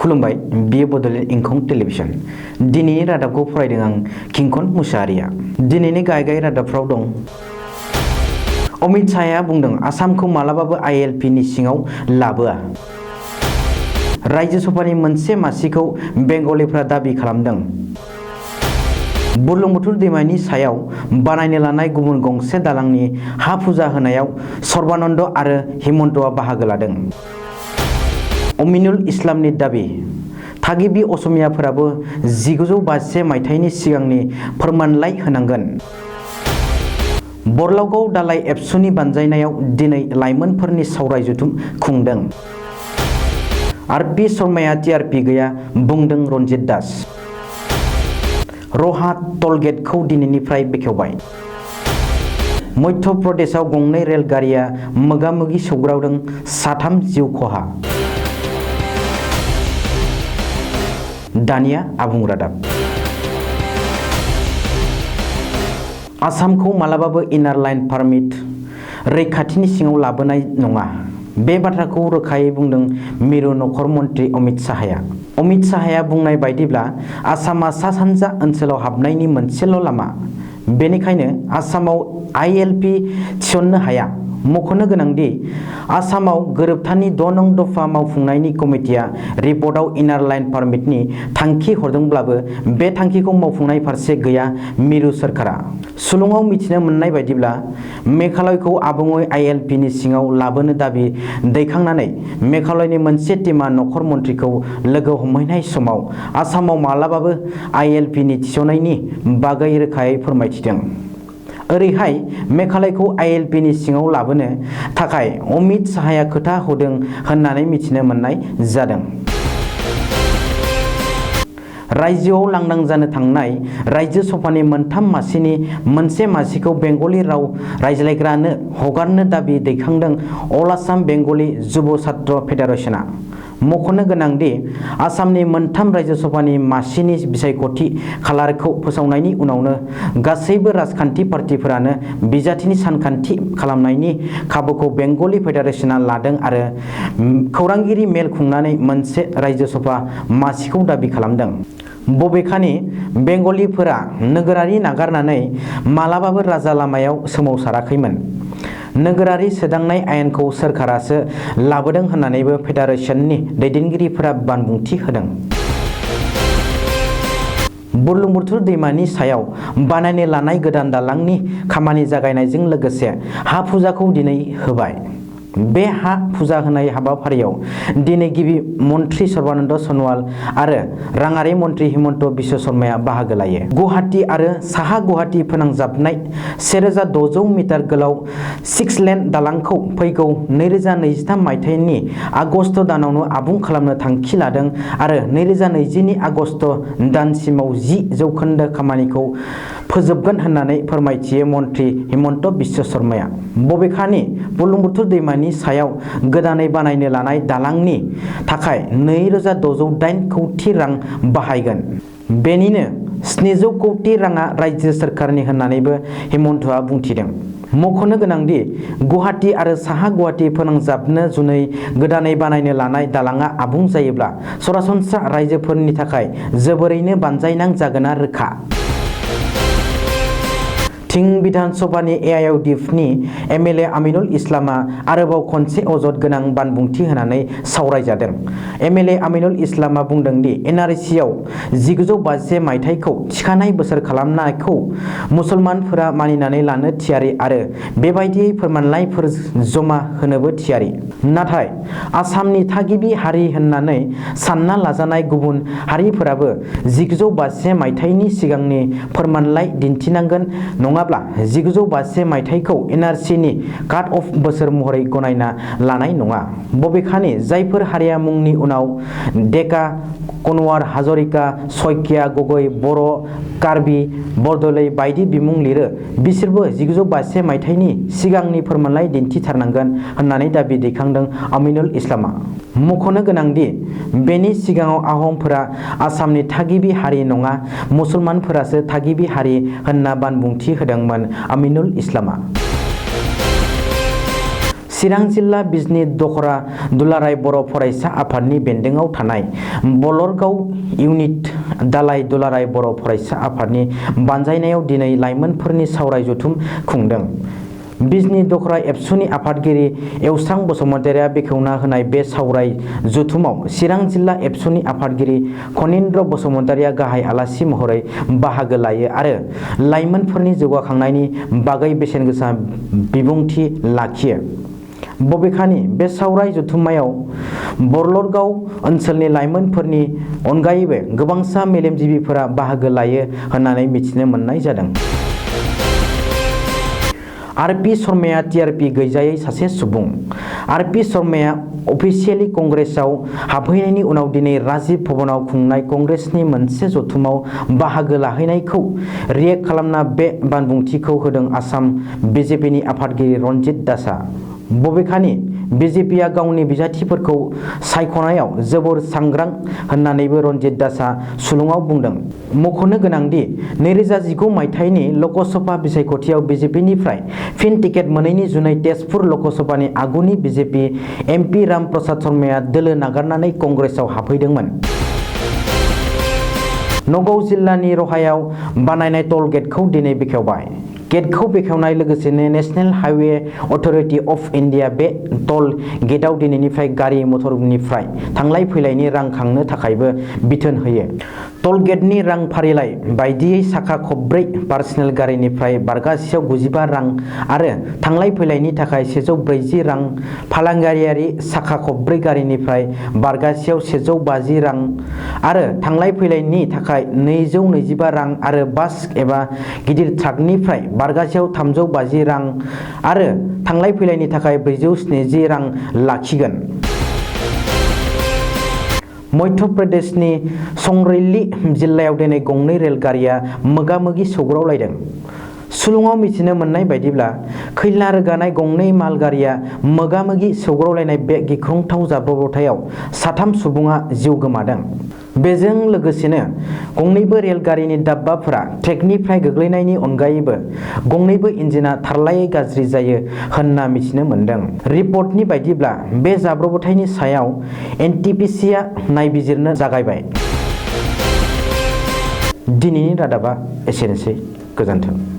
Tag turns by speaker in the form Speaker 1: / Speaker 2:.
Speaker 1: खुलुमबाय बियो बडोलेण्ड इंखं टेलिभिजन। दिनैनि रादाबखौ फरायदों आं किंकन मुसाहारिया। दिनैनि गाहाय रादाबफ्राव दं। अमित शाहया बुंदों आसामखौ मालाबाबो ILP नि सिङाव लाबोआ। राज्यो सभानि मोनसे मासिखौ बेंगलिफ्रा दाबि खालामदों। बुरलुंबुथुर दैमानि सायाव बानायनो लानाय गुबुन गंसे दालांनि हा फुजा होनायाव सर्बानन्द आरो हिमन्तआ बाहागो लादों। अमिनुल इस्लामनि दाबि थागिबि असमियाफोराबो 1951 मायथाइनि सिगांनि फोरमानलाइ होनांगोन। बरलागाव दालाइ एबसुनि बानजायनायाव दिनै लाइमोनफोरनि सावराय जथुम खुंदों। आरपि शर्माया TRP गैया बुंदों रन्जित दास। रहा टलगेटखौ दिनैनिफ्राय बेखेवबाय। मध्य प्रदेशआव गंनै रेलगारिया मोगा-मोगि सौग्रावदों, 3 जिउ खहा। दानिया आबुं रादाब। आसामखौ मालाबाबो इनार लाइन पारमिट रैखाथिनि सिङाव लाबोनाय नङा। बे बाथ्राखौ रोखायै बुंदों मिरु नखर मन्थ्रि अमित शाहया। अमित शाहया बुंनाय बायदिब्ला आसामा सा-सानजा ओनसोलाव हाबनायनि मोनसेल' लामा। बेनिखायनो आसामाव ILP थिसननो हाया। मख'नो गोनांदि आसामाव गोरोबथानि 6 नं दफा मावफुंनायनि कमिटिया रिपर्टआव इनार लाइन पारमिटनि थांखि हरदोंब्लाबो बे थांखिखौ मावफुंनाय फारसे गैया मिरु सोरखारा। सुलुङाव मिथिनो मोननाय बायदिब्ला मेघालयखौ आबुङै ILP नि सिङाव लाबोनो दाबि दैखांनानै मेघालयनि मोनसे टीमा नखर मन्थ्रिखौ लोगो हमहैनाय समाव आसामाव मालाबाबो ILP नि थिसननायनि बागै रोखायै फोरमायथिदों। ओरैहाय मेघालयखौ ILP नि सिङाव लाबोनो थाखाय अमित शाहया खोथा होदों होननानै मिथिनो मोननाय जादों। रायजोआव लांदां जानो थांनाय राज्यो सभानि मोनथाम मासिनि मोनसे मासिखौ बेंगलि राव रायज्लायग्रानो हगारनो दाबि दैखांदों अल आसाम बेंगलि जुब छात्र फेडारेशनआ। मख'नो गोनांदि आसामनि मोनथाम राज्यो सभानि मासिनि बिसायख'थि खालारखौ फोसावनायनि उनावनो गासैबो राजखान्थि पार्टिफोरानो बिजाथिनि सानखान्थि खालामनायनि खाबुखौ बेंगलि फेडारेशनआ लादों आरो खौरांगिरि मेल खुंनानै मोनसे राज्यो सभा मासिखौ दाबि खालामदों। बबेखानि बेंगलिफोरा नोगोरारि नागारनानै मालाबाबो राजा लामायाव सोमावसाराखैमोन। नोगोरारि सोदांनाय आयेनखौ सोरखारासो लाबोदों होननानैबो फेडारेशननि दैदेनगिरिफोरा बानबुंथि होदों। बुरलुंबुथुर दैमानि सायाव बानायनो लानाय गोदान दालांनि खामानि जागायनायजों लोगोसे हा फुजाखौ दिनै होबाय। बे हा फुजा होनाय हाबाफारियाव दिनै गिबि मन्थ्रि सर्बानन्द सन'वाल आरो राङारि मन्थ्रि हिमन्त बिश्व शर्माया बाहागो लायो। गुवाहाटी आरो साहा गुवाहाटी फोनांजाबनाय 1600 मिटार गोलाव 6 लेन दालांखौ फैगौ 2023 मायथाइनि आगस्त दानावनो आबुं खालामनो थांखि लादों आरो 2020 नि आगस्त दानसिमाव 10% खामानिखौ फोजोबगोन होननानै फोरमायथियो मन्थ्रि हिमन्त बिश्व शर्माया। बबेखानि बुरलुंबुथुर दैमानि सायाव गोदानै बानायनो लानाय दालांनि थाखाय 2608 कौटि रां बाहायगोन। बेनिनो 700 कौटि राङा राज्यो सोरखारनि होननानैबो हिमन्तआ बुंथिदों। मख'नो गोनांदि गुवाहाटी आरो साहा गुवाहाटी फोनांजाबनो जुनै गोदानै बानायनो लानाय दालाङा आबुं जायोब्ला सरासनस्रा रायजोफोरनि थाखाय जोबोरैनो बानजायनां जागोना रोखा। थिं बिधान सभानि AIUDFनि MLA आमिनुल इस्लामआ आरोबाव खनसे अजद गोनां बानबुंथि होनानै सावरायजादों। MLA आमिनुल इस्लामआ बुंदोंदि NRCआव 1951 मायथाइखौ थिखानाय बोसोर खालामनायखौ मुसलमानफोरा मानिनानै लानो थियारि आरो बेबायदियै फोरमानलाइफोर जमा होनोबो थियारि। नाथाय आसामनि थागिबि हारि होननानै सानना लाजानाय गुबुन हारिफोराबो 1951 मायथाइनि सिगांनि फोरमानलाइ दिन्थिनांगोन नङाब्ला 1951 मायथाइखौ NRCनि काट अफ बोसोर महरै गनायना लानाय नङा। बबेखानि जायफोर हारिया मुंनि उनाव डेका, कनवार, हाजरिका, सइकिया, गगৈ, बर', कार्बि, बरदलै बायदि बिमुं लिरो बिसोरबो 1951 मायथाइनि सिगांनि फोरमानलाइ दिन्थिथारनांगोन होननानै दाबि दैखांदों आमिनुल इस्लामआ। मख'नो गोनांदि बेनि सिगाङाव आहमफोरा आसामनि थागिबि हारि नङा मुसलमानफोरासो थागिबि हारि होनना बानबुंथि होदोंमोन आमिनुल इस्लामआ। चिरां जिल्ला बिजनी दखरा दुलाराय बर' फरायसा आफादनि बेन्दोङाव थानाय बलरगाव इउनिट दालाय दुलाराय बर' फरायसा आफादनि बानजायनायाव दिनै लाइमोनफोरनि सावराय जथुम खुंदों। बिजनी दखरा एबसुनि आफादगिरि एवस्रां बसुमतारिया बेखेवना होनाय बे सावराय जथुमाव चिरां जिल्ला एबसुनि आफादगिरि खनिन्द्र बसुमतारिया गाहाय आलासि महरै बाहागो लायो आरो लाइमोनफोरनि जौगाखांनायनि बागै बेसेनगोसा बिबुंथि लाखियो। बबेखानि बे सावराय जथुम्मायाव बरलरगाव ओनसोलनि लाइमोनफोरनि अनगायैबो गोबांसा मेलेमजिबिफोरा बाहागो लायो होननानै मिथिनो मोननाय जादों। आर.पि. शर्माया टिआरपि गैजायै सासे सुबुं। आर.पि. शर्माया अफिसियेलि कंग्रेसआव हाबहैनायनि उनाव दिनै राजीव भवनाव खुंनाय कंग्रेसनि मोनसे जथुमाव बाहागो लाहैनायखौ रिएक्ट खालामना बे बानबुंथिखौ होदों आसाम बिजेपिनि आफादगिरि रन्जित दासआ। बबेखानि बिजेपिआ गावनि बिजाथिफोरखौ सायख'नायाव जोबोर सांग्रां होननानैबो रन्जित दासआ सुलुङाव बुंदों। मख'नो गोनांदि 2019 मायथाइनि लकसभा बिसायख'थियाव बिजेपिनिफ्राय फिन टिकेट मोनैनि जुनै तेजपुर लकसभानि आगुनि बिजेपि एमपि राम प्रसाद शर्माया दोलो नागारनानै कंग्रेसआव हाबहैदोंमोन। नगाव जिल्लानि रहायाव बानायनाय टल गेटखौ दिनै बेखेवबाय। गेटखौ बेखेवनाय लोगोसेनो national highway authority of India बे टल गेटआव दिनैनिफ्राय गारि मटरनिफ्राय थांलाय फैलायनि रां खांनो थाखायबो बिथोन होयो। टल गेटनि रां फारिलाइ बायदियै साखा खबब्रै पार्सनेल गारिनिफ्राय बारगासेयाव 95 रां आरो थांलाय फैलायनि थाखाय 140 रां, फालांगियारि साखा खबब्रै गारिनिफ्राय बारगासेयाव 150 रां आरो थांलाय फैलायनि थाखाय 225 रां आरो बास एबा गिदिर ट्राकनिफ्राय बारगासेयाव 350 रां आरो थांलाय फैलायनि थाखाय 470 रां लाखिगोन। मध्य प्रदेशनि संगरैली जिल्लायाव दिनै गंनै रेलगारिया मोगा-मोगि सौग्रावलायदों। सुलुङाव मिथिनो मोननाय बायदिब्ला खैला रोगानाय गंनै माल गारिया मोगा-मोगि सौग्रावलायनाय बे गिख्रंथाव जाब्रबथायाव 3 सुबुङा जिउ गोमादों। बेजों लोगोसेनो गंनैबो रेलगारिनि दाब्बाफोरा ट्रेकनिफ्राय गोग्लैनायनि अनगायैबो गंनैबो इन्जिना थारलायै गाज्रि जायो होनना मिथिनो मोनदों। रिपर्टनि बायदिब्ला बे जाब्रबथायनि सायाव एनटिपिसिआ नायबिजिरनो जागायबाय। दिनैनि रादाबा एसेनोसै। गोजोन्थों।